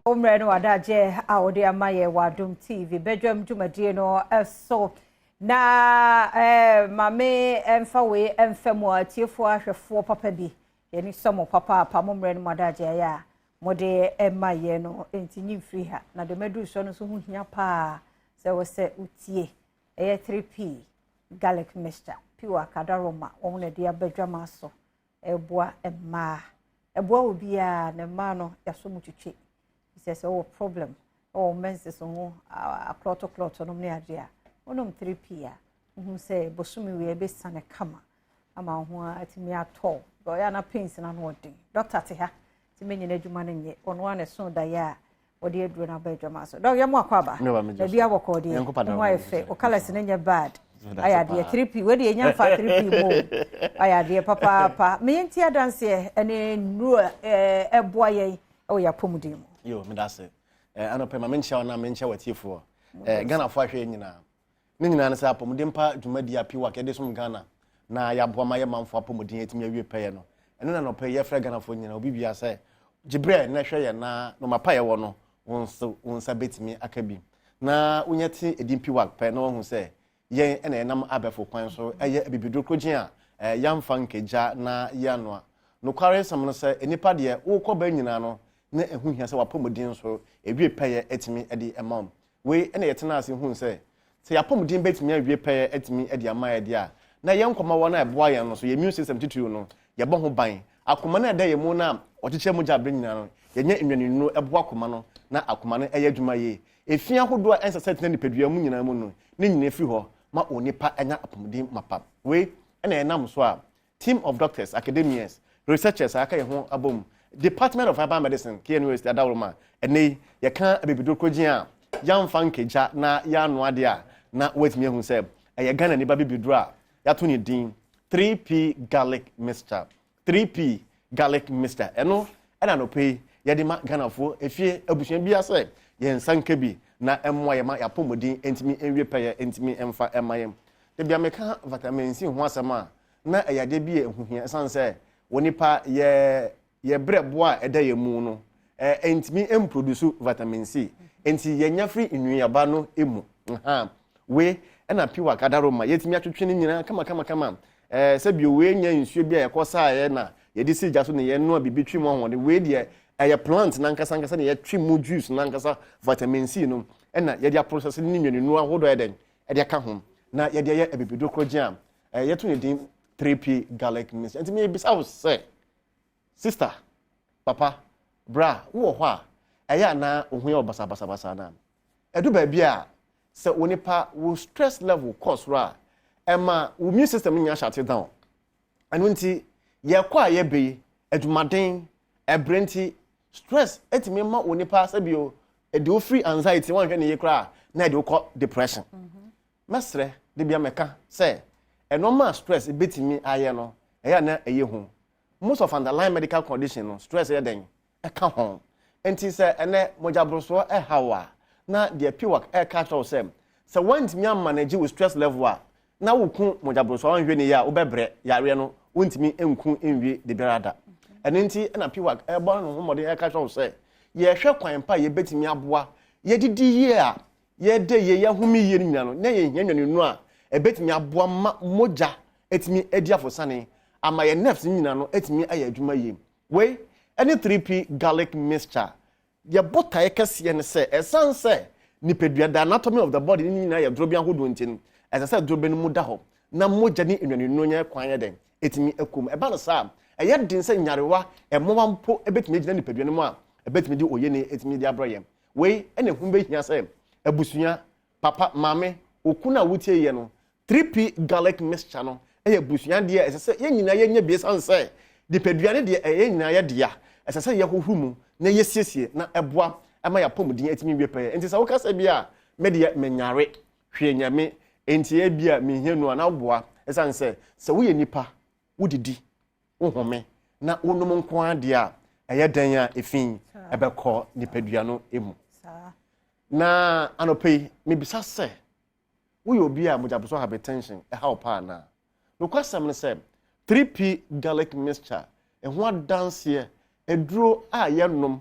Wo mmerɛ ne w'adagyeɛ a wode ama yɛ wɔ Adom TV badwam dwumadie no so. Na eh, ma me mfa wei mfa mu atiefoɔ ahwɛfoɔ papa bi. Yɛni sɔ mo papaapa mo mmerɛ ne mo adagyeɛ ayɛ a mode ma yɛ no nti nyi mfiri ha. Na deɛ maduru soɔ no nso ho hia paa sɛ wɔ sɛ wotie. Ɛyɛ 3P garlic mixture. P wɔ akadaroma wɔn na ɛde aba dwama so. Ɛboa mmaa. Ɛboa obiara na mmaa no yɛaso mu twitwi. Sɛ sɛ wowɔ problem wɔ menses ho aklɔto klɔto nom ne adeɛ a, wonom 3P a, wohu sɛ bosome wei ɛbɛsane kama ama wo ho atumi atɔ. Ɔyɛ ana pains no ano ɔden. Dɔkta te ha, nti menyina adwuma no nyɛ. Ɔno ara na ɛso daeɛ a wɔde aduro no aba adwama so. Dɔk, yɛmo akɔ aba. Baabi abɔkɔ deɛ. Ho ayɛ fɛ. Wo colours no nyɛ bad. Ayɛ adeɛ 3P. Wei deɛ ɛnya mfa 3P mu. Ayɛ adeɛ papaapa. Meyɛ nti adanseɛ ne nnuro ɛboa yɛn ɛwɔ yɛn apɔmuden mu. Yo, meda ase. Anɔpɛ ma menkyia wo na menkyia w'atiefoɔ. Ghanafoɔ ahwɛ yɛn nyinaa. Ne nyinaa ne sɛ apɔmuden pa dwumadi a PWAC yɛde som Ghana na yɛaboa ma yɛ manfoɔ apɔmuden atumi awie pɛyɛ no. Ɛno na anɔpɛ yi yɛfrɛ Ghanafoɔ nyinaa, obi biara sɛ gye berɛ na hwɛ yɛn na nnoɔma pa yɛwɔ no, wo nso wo nsa bɛtumi aka bi. Na wonya te edin PWAC pɛ na wahu sɛ yɛn na yɛnam abɛɛfo kwan so yɛ abibiduro korogyen a yɛamfa nkagya na yɛanoa. Nokware nsɛm no sɛ nnipa deɛ wokɔ ba nyinaa no na ɛho hia sɛ w'apɔmuden nso ɛwie pɛyɛ atumi de ma wo. Wei na yɛtenaa ase huu sɛ, sɛ yɛn apɔmuden bɛtumi awie pɛyɛ atumi de ama yɛn deɛ a, na yɛn nkwa ma wɔn a ɛboa yɛn no so, yɛn immune system titiriw no, yɛbɔ ho ban. Akoma no a ɛda yɛn mu no a wɔkyekyɛ mogya bere nyinaa no, yɛnya nnuanennuro boa akoma no na akoma no yɛ adwuma yie. Efi ahodoɔ a ɛnsɛ sɛ ɛtena nipadua mu nyinaa mu no, ne nyinaa firi hɔ ma onipa nya apɔmuden mapa. Wei na ɛnam so a Team of doctors, academians, researchers a aka yɛn ho abom, Department of Herbal Medicine, KNUST Adaworoma, ɛnnɛ yi yɛka abibiduro korogyen a yɛamfa nkagya na yɛanoa deɛ a, na woatumi ahu sɛ ɛyɛ Ghanani ba bibiduro a yɛato ne din 3P Garlic Mixture. 3P Garlic Mixture. Ɛno ɛna anɔpa yi yɛde ma Ghanafoɔ efie abusua biara sɛ yɛn nsa nka bi na ɛmmoa yɛn ma yɛn apɔmuden ntumi nwie pɛyɛ ntumi mfa mma yɛn. Da bi a meka vitamin C ho asɛm a, na ɛyɛ adeɛ bi a ɛho hia ɛsiane sɛ onipa yɛ yɛ berɛboɔ a ɛda yɛn mu no ɛntumi mproduce vitamin C nti yɛnya firi nnuaba no mu. Nha wei ɛna piwak adaroma yɛtumi atwetwe no nyinaa kama kama kama. Sɛ bio wei nyɛ nsuo bi a yɛkɔ saeɛ na yɛde si gya so na yɛnoa biribi twe mu ahoɔden. Wei deɛ ɛyɛ plant nankasa ankasa na yɛtwe mu juice nankasa vitamin C no ɛna yɛde aprocess ne nnuaninu ahodoɔ yɛ dɛn ɛde aka ho na yɛde ayɛ abibiduro korɔgyen a yɛto ne din 3P garlic mixture. Nti mebisa wo sɛ, sister, papa, bra, wowɔ hɔ a, ɛyɛ anaa wo ho yɛ wo basabasabasa anaa? Ɛdu baabi a, sɛ wo nipa, wo stress level kɔ soro a, ɛma wo immune system no nyinaa shut down. Ɛno nti, yɛkɔ a yɛbɛ yi, adwumaden, ɛbrɛ nti, stress ɛtumi ma wo nipa sɛbio, ɛde wo firi anxiety, wanhwɛ ne yie koraa, na ɛde wo kɔ depression. Mɛsrɛ, da bia mɛka sɛ ɛnɔɔma a stress bɛtumi ayɛ no, ɛyɛ a na ɛyɛ hu. Most of underlying medical condition no, stress yɛ dɛn? Ɛka ho. Nti sɛ ɛnɛ mogyaborosoɔ ɛha wo a, na deɛ PWAC ɛreka akyerɛ wo sɛ, sɛ woantumi amanage wo stress level a, na woku mogyaborosoɔ a woanhwɛ no yie a, wobɛbrɛ, yareɛ no wontumi nku nwie da biara da. Ɛno nti na PWAC ɛrebɔ ne ho mmɔden ɛreka kyerɛ wo sɛ, yɛrehwɛ kwan pa a yɛbɛtumi aboa yɛdidi yie a, yɛda yie, yɛhome yie no nyinaa no, na yɛhia nnuanennuro a ɛbɛtumi aboa ma mogya atumi adi afosane ama yɛn nerves no nyinaa no atumi ayɛ adwuma yie. Wei ne 3P garlic mixture. Yɛ botaeɛ kɛseɛ ne sɛ, ɛsiane sɛ nipadua, the anatomy of the body no nyinaa yɛ dorobɛn ahodoɔ nti no, ɛsɛ sɛ dorobɛn no mu da hɔ na mogya ne nnuanennuro nya kwan yɛ dɛn? Ɛtumi kɔ mu. Ɛba no saa a, ɛyɛ den sɛ nyarewa, mmoawa mpo bɛtumi agyina nipadua no mu a ɛbɛtumi de oyene atumi de abrɛ yɛn. Wei na ɛho bɛhia sɛ abusua, papa, maame, okunu a wotie yɛ no, 3P garlic mixture no yɛ abusua adeɛ a ɛsɛ sɛ yɛn nyinaa yɛnya bi ɛsiane sɛ nipadua no deɛ ɛyɛ yɛn nyinaa yɛ dea. Ɛsɛ sɛ yɛhohoro mu na yɛsiesie na ɛboa ma yɛn apɔmuden atumi wie pɛyɛ. Nti sɛ woka sɛ bi a me deɛ menyare, hwee nyɛ me, nti ebia menhia nnuro a, na woboa ɛsiane sɛ sɛ woyɛ nipa, wodidi, wohome na wonom nko ara deɛ a, ɛyɛ dɛn a efi ɛbɛkɔ nipadua no mu. Na anɔpa yi, mebisa sɛ, woyɛ obi a mogyabosoɔ hypertension ɛha wo paa anaa? Nokwasɛm ne sɛ, 3P garlic mixture, ɛho adanseɛ, aduro a yɛnom,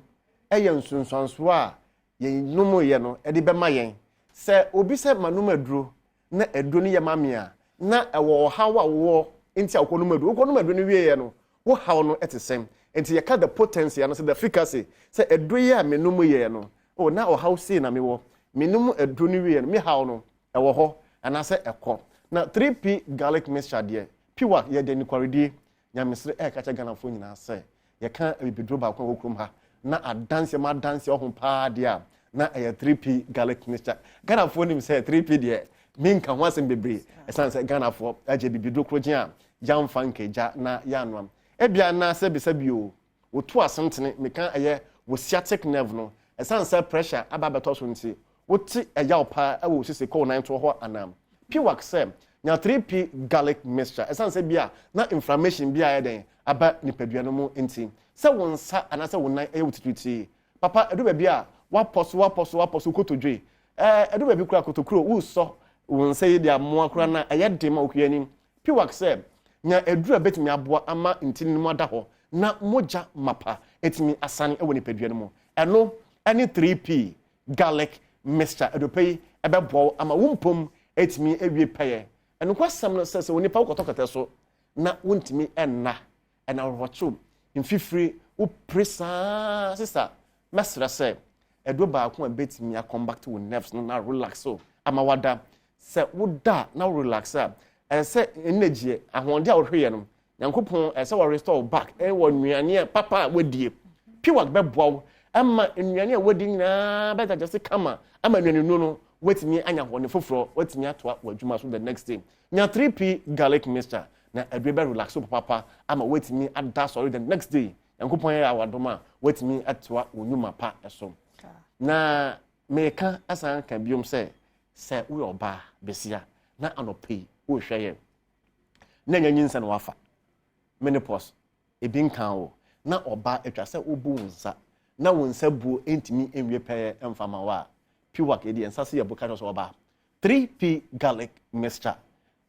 yɛ nsunsuansoɔ a yɛn nomyɛ no de bɛma yɛn. Sɛ obi sɛ manom aduro na aduro no yɛ ma me a, na ɛwɔ ɔhaw a wowɔ nti a wokɔnom aduro. Wokɔnom aduro no wieɛ no, wo haw no te sɛn? Nti yɛka the potency anaasɛ the efficacy sɛ aduro yi a menom yɛ no, oh, na ɔhaw sei na mewɔ. Menom aduro no wieɛ no, me haw no ɛwɔ hɔ anaasɛ ɛkɔ. Na 3P garlic mixture deɛ, piwak yɛde nokwaredie nyamesere ɛreka kyerɛ Ghanafoɔ nyinaa sɛ yɛka abibiduro baako a ɛwɔ kurom ha na adanseɛ ma adanseɛ ɔho paa deɛ a, na ɛyɛ 3P garlic mixture. Ghanafoɔ nim sɛ 3P deɛ, menka ho asɛm bebree, ɛsiane sɛ Ghanafoɔ agye bibiduro korogyen a yɛamfa nkagya na yɛanoam. Ebia na sɛ bisa bio, wotu asentene, meka ɛyɛ wo sciatic nerve no, ɛsiane sɛ pressure aba abɛtɔ so nti wote ɛyaw paa ɛwɔ wo sisi kɔ wo nan toɔ hɔ anam. Piwak sɛ nya 3P garlic mixture, ɛsiane sɛ bi a na inflammation bi a ɛyɛ dɛn aba nipadua no mu nti sɛ wo nsa anaasɛ wo nan ɛyɛ wo titiritii papa, ɛdu baabi a wapɔ so, wapɔ so, wapɔ so kotodwe, ɛdu baabi kora kotokuro wosɔ wo nsa yi de amoa kora na ɛyɛ den ma okua anim. Piwak sɛ nya aduru a bɛtumi aboa ama ntini no mu ada hɔ na mogya mapa ɛtumi asane ɛwɔ nipadua no mu. Ɛno ɛne 3P garlic mixture. Adupa yi ɛbɛboa wo ama wo mpom ɛtumi awie pɛyɛ. Ɛnokwasɛm no sɛ onipa wokɔtɔ kɛtɛ so na wontumi ɛnna ɛna awerɛhɔkyew mfifiri wopere saa sisa, mɛsrɛ sɛ ɛduro baako a bɛtumi acombat wo nerves no na relax o ama wada. Sɛ woda na wo relax a, ɛsɛ sɛ energy, ahoɔden a wohweyɛ no, Nyankopɔn ɛsɛ wɔ restore back ɛwɔ nnuane a papa a wadie. Piwak bɛboa wo ama nnuane a wadi nyinaa bɛgyagye se kama ama nnuane nu no watumi anya ahoɔden foforɔ, watumi atoa w'adwuma so the next day. Nya 3P garlic mixture na aduro bɛ relax wo papapa ama watumi ada sɔre the next day. Nyankopɔn yɛ awadom a watumi atoa wo nnwuma pa so. Na meka asan ka biom sɛ woyɛ ɔbaa besia na anɔpɛ yi wohwɛ yɛn na ɛnyɛ nyinsɛn na wafa menopause ebi nka wo na ɔbaa atwa sɛ wobu wo nsa na wo nsa buo ntumi nwie pɛyɛ mfa ma wo a, Piwak yɛde nsa se yɛ bo ka kyerɛ sɛ ɔbaa 3P garlic mixture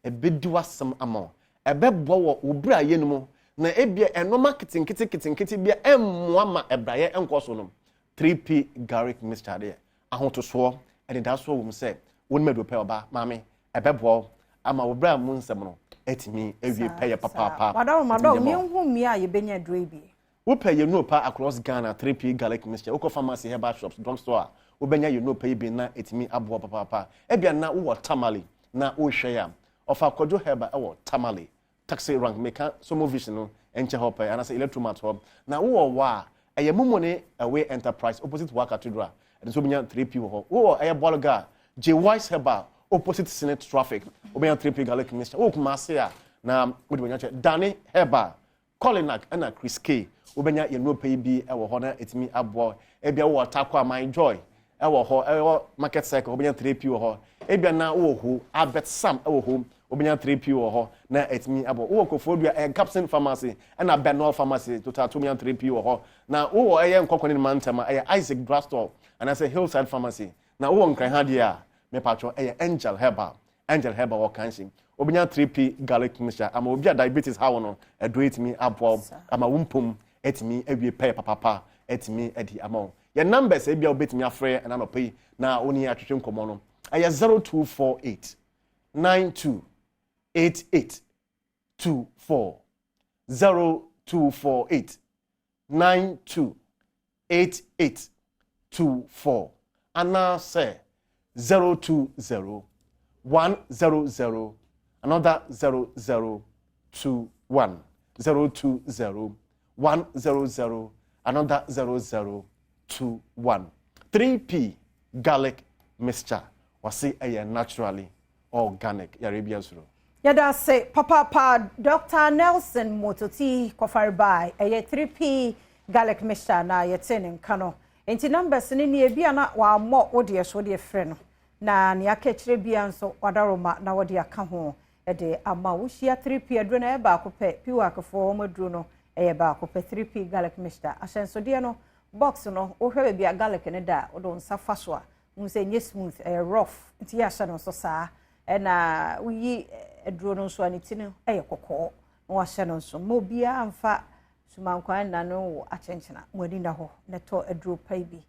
ɛbɛdi w'asɛm ama wo, ɛbɛboa wɔ wo berɛ a yɛ no mu na ebia ɛnɔma ketenkete ketenkete bia ɛmmoa ma ɛbrayɛ ɛnkɔ so no. 3P garlic mixture deɛ, ahotosoɔ ɛdedasoɔ wɔ mu sɛ wo nim aduro pɛ. Ɔbaa maame, ɛbɛboa wo ama wo berɛ a mu nsɛm no atumi awie pɛyɛ papaapa. Madam, madam, yɛnhu mmea a yɛbɛnya aduro yi bi. Wopɛ yɛn nuopa across Ghana, 3P garlic mixture, wokɔ pharmacy, herbal shops, drug store a, wobɛnya yɛn nuopa yi bi na ɛtumi aboa papaapa. Ebia na wowɔ Tamale na wohwɛ yɛ a, ɔfa Kwadwo Herbal ɛwɔ Tamale taxi rank, meka Somo Vision no nkyɛn hɔ pɛ anaasɛ Electromat hɔ. Na wowɔ wɔ a, ɛyɛ Mumone Away Enterprise opposite Wa Cathedral, ɛno nso wobɛnya 3P wɔ hɔ. Wowɔ ɛyɛ Bolga, J Wise Herbal opposite Senate traffic, wobɛnya 3P garlic mixture. Wowɔ Kumase a, na wode wanya kyɛ Dane Herbal, Colinac ɛna Chris K, wobɛnya yɛn nnuopa yi bi ɛwɔ hɔ na ɛtumi aboa. Ebia wowɔ Tarkwa, My Joy ɛwɔ hɔ, ɛwɔ Market Circle, wobɛnya 3P wɔ hɔ. Ebia na wowɔ ho Albert Sam ɛwɔ hɔ, wobɛnya 3P wɔ hɔ na ɛtumi aboa. Wowɔ Koforidua, ɛyɛ Gapson Pharmacy ɛna Benol Pharmacy total, wobɛnya 3P wɔ hɔ. Na wowɔ ɛyɛ Nkɔkɔ ne ne mantam a, ɛyɛ Isaac Drugstore anaasɛ Hillside Pharmacy. Na wowɔ Nkran ha deɛ a, mepatwɔ, ɛyɛ Angel Herbal. Angel Herbal wɔ Kanshi, wobɛnya 3P garlic mixture ama obi a diabetes hawo no. Ɛduro etumi aboa wo ama wo mpom etumi awie pɛɛ papapa, etumi adi ama wo. Yɛn numbers ebi a wobɛtumi afrɛ ɛna nɔpɛ yi na wo ne atwetwe nkɔmɔ no ɛyɛ 0248 92 88 24, 0248 92 88 24, anaasɛ 020 100 another 0021, 020 100 another 0021. 3P garlic mixture, wɔse ɛyɛ naturally organic, yàrá ebi asoro. Yɛda ase papaapa, Dr Nelson Mototi Kɔfarebae. Ɛyɛ 3P garlic mixture na yɛte ne nka no. Nti numbers no nie bi a na wammɔ wo deɛ so, wodeɛ frɛ no na nea aka akyerɛ bia nso wadaroma na wɔde aka ho de ama wo. Wohyia 3P aduro no, ɛyɛ baako pɛ. Piwakfoɔ wɔn aduro no ɛyɛ baako pɛ, 3P garlic mixture. Ahyɛnsodeɛ no, box no, wohwɛ baabi a garlic no da a, wode wo nsa fa so a, wohu sɛ ɛnyɛ smooth, ɛyɛ rough, nti yɛ ahyɛ no nso saa. Ɛna woyi aduro no nso a, ne ti no ɛyɛ kɔkɔɔ na wahyɛ no nso ma obiara mfa. Sumankwan nna no wɔ akyenkyena. Mo ani na hɔ na tɔ aduro pa yi bi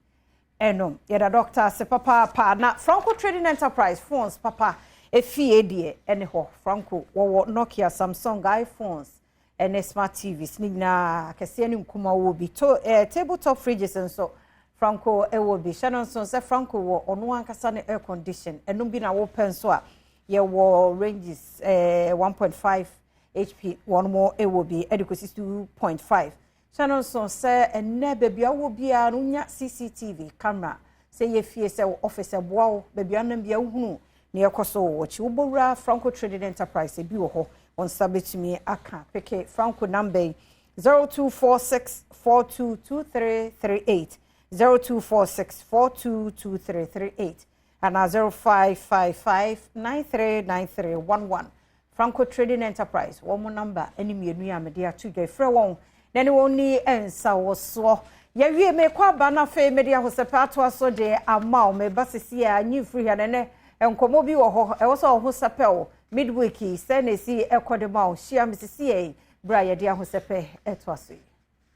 ɛnom. Yɛda dɔkta ase papaapa. Na Franco Trading Enterprise phones papa efie deɛ ɛne hɔ. Franco wɔwɔ Nokia, Samsung, iPhones ɛne smart TVs ne nyinaa, akɛseɛ ne nkuma wɔ bi. To tabletop fridges nso Franco ɛwɔ bi. Hyɛ no nso sɛ Franco wɔ ɔno ankasa ne air condition. Ɛnom bi na wɔpɛ nso a, yɛwɔ ranges 1.5 HP wɔn mo ɛwɔ bi ɛde kɔsi 2.5. Hyɛ no nso sɛ ɛnɛ baabi a wɔ biara no, wonya CCTV camera sɛ yɛ fie, sɛ office, ɛboa wo baabi a nam bia wohunu na yɛkɔ so wɔ akyi. Wobɔwura Franco Trading Enterprise, ebi wɔ hɔ, wɔn nsa bɛtumi aka. Pick Franco number yi: 0246 422338, 0246 422338 ana 0555 939311. Franco Trading Enterprise wɔn mo number ne mmienu a mede ato dwa, frɛ wɔn na ne wɔn ni nsa wɔ soɔ. Yɛwie, mekɔ aba no, afei mede ahosɛpɛ atoa so de ama wo. Meba sisi a nyi mfiri ha nɛnɛ nkɔmmɔ bi wɔ hɔ ɛwɔ sɛ ɔho sɛpɛ wo midweek yi sɛ na esi ɛkɔ de ma wo. Hyia me sisi yɛ berɛ a yɛde ahosɛpɛ ɛtoa so yi.